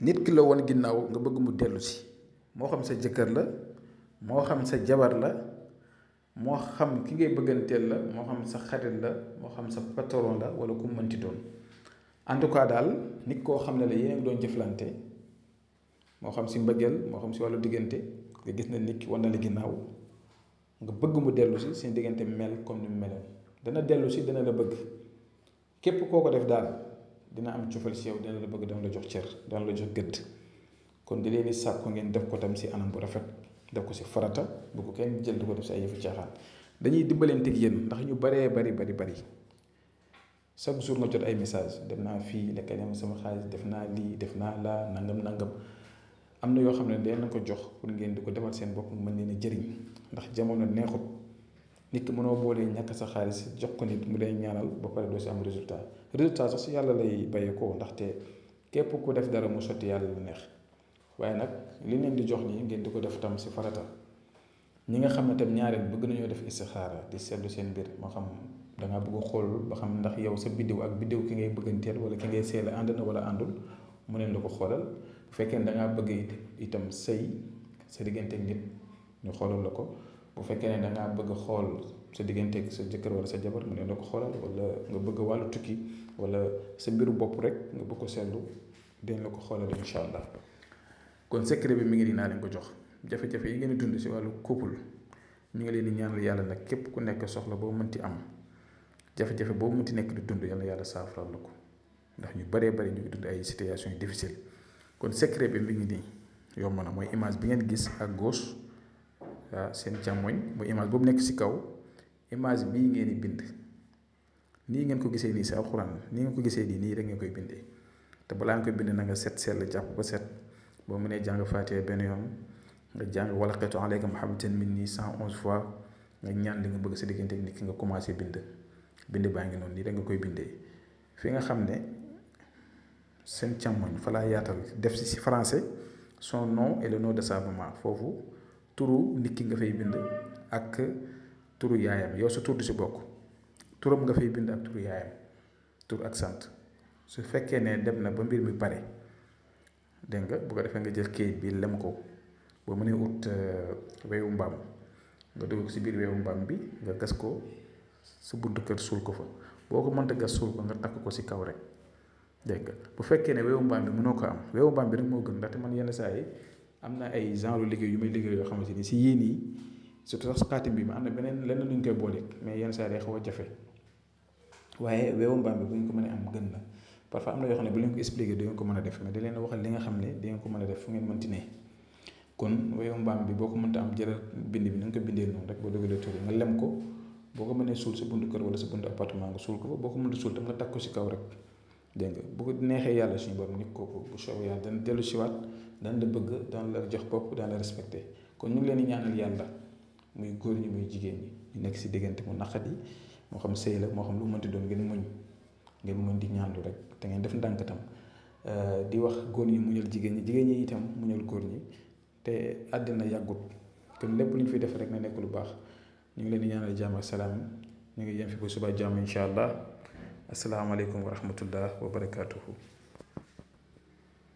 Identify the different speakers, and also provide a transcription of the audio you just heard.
Speaker 1: nit ki la woon ginnaaw nga bëgg mu dellu si moo xam sa jëkkër la moo xam sa jabar la moo xam ki ngay bëgganteel la moo xam sa xarit la moo xam sa patron la wala ku mënti doon en tout cas daal nit koo xam ne la yéen a ngi doon jëflante moo xam si mbëggeel moo xam si wàllu diggante nga gis na nit ki wan na la ginnaaw nga bëgg mu dellu si seen diggante mel comme ni mu meloon dana dellu si dana la bëgg képp koo ko def daal dina am cofal si yow dina la bëgg dana la jox cër dana la jox gëdd kon di leen di sàkku ngeen def ko tam si anam bu rafet def ko si farata bu ko kenn jël di ko def si ay yëfu caaxaan dañuy dimbalante ak yéen ndax ñu baree bari chaque jour nga jot ay message def naa fii lekk na sama xaalis def naa lii def naa laa nangam am na yoo xam ne dañ na ko jox pour ngeen di ko defal seen bopp mën leen a jëriñ ndax jamono neexut nit ki mënoo boolee ñàkk sa xaalis jox ko nit mu lay ñaanal ba pare doo si am résultat sax si yàlla lay bàyyee ko ndaxte képp ku def dara mu sotti yàlla lu neex waaye nag li leen di jox nii ngeen di ko def tam si farata ñi nga xam ne tam ñaareel bëgg nañoo def istixaara di seetlu seen mbir moo xam dangaa bëgg xool ba xam ndax yow sa biddiw ak biddiw ki ngay bëgganteel wala ki ngay seela ànd na wala àndul mu neen la ko xoolal bu fekkee ne dangaa bëgg itam sëy sa diggante ak nit ñu xoolal la ko bu fekkee ne dangaa bëgg xool sa diggante ak sa jëkkër wala sa jabar mu neen la ko xoolal wala nga bëgg wàllu tukki wala sa mbiru bopp rek nga bëgg ko seetlu den la ko xoolal incha allah kon secret bi mi ngi dinaa leen ko jox jafe-jafe yi ngeen di dund si wàllu couple ñu ngi leen di ñaanal yàlla nag képp ku nekk soxla boo mënti am jafe-jafe boo mënti nekk di dund yàlla saafaral la ko ndax ñu bëree bëri ñu ngi dund ay situation yu difficile kon secret bi mi ngi nii yomb na mooy image bi ngeen gis à gauche seen càmmoñ mooy image boobu nekk si kaw image bii ngeen di bind nii ngeen ko gisee nii si alxuraan nii ngeen ko gisee nii rek ngeen koy bindee te balaa nga koy bind na nga set sell jàpp ba set boo mënee jàng Faatiha benn yoon nga jàng walaqatu alayka mahabbatan minni 111 fois nga ñaan li nga bëgg sa diggante nit ki nga commencé bind baa ngi noonu nii rek nga koy bindee fi nga xam ne seen càmmoñ fa laa yaatal def si français son nom et le nom de sa maman foofu turu nit ki nga fay bind ak turu yaayam yow sa tur du si bokk turam nga fay bind ak turu yaayam tur ak sant su fekkee ne dem na ba mbir mi pare dégg nga bu ko defee nga jël kayit bi lem ko boo mënee ut weewu mbaam nga dugg ko si biir weewu mbaam bi nga gas ko sa buntu kër suul ko fa boo ko mënta gas suul ko nga takk ko si kaw rek dégg nga bu fekkee ne weewu mbaam bi mënoo ko am weewu mbaam bi rek moo gën ndaxte man yenn saa yi am na ay genre liggéey yu may liggéey yoo xamante ni si yéen yi surtout sax xaatim bi ma am na beneen lenn lu ñu koy boole mais yenn saa yi day xaw a jafe waaye weewu mbaam bi bu ñu ko mënee am gën na parfois am na yoo xam ne bu leen ko expliqué du ngeen ko mën a def mais da leen waxal li nga xam ne di ngeen ko mën a def fu ngeen mënti ne kon weewu mbaam bi boo ko mënta am jëlal bind bi na nga ko bindee noonu rek boo dugalee tur nga lem ko boo ko mënee suul sa buntu kër wala sa buntu appartement nga suul ko fa boo ko mënta suul tam nga takk ko si kaw rek dégg nga bu ko neexee yàlla suñu borom nit kooku bu soobee yàlla dana dellu siwaat dana la bëgg dana la jox bopp dana la respecté kon ñu ngi leen di ñaanal yàlla muy góor ñi muy jigéen ñi ñu nekk si diggante mu naqat yi moo xam sëy la moo xam lu mënti doon ngeen muñ di ñaandu rek te ngeen def ndànk tam di wax góor ñi muñal jigéen ñi itam muñal góor ñi te àddina yàggut kon lépp lu ñu fiy def rek na nekk lu baax ñu ngi leen di ñaanal jàmm ak salaam ñu ngi yem fi ba suba jàmm incha allah asalaamaaleykum wa rahmatullah wa barakaatuhu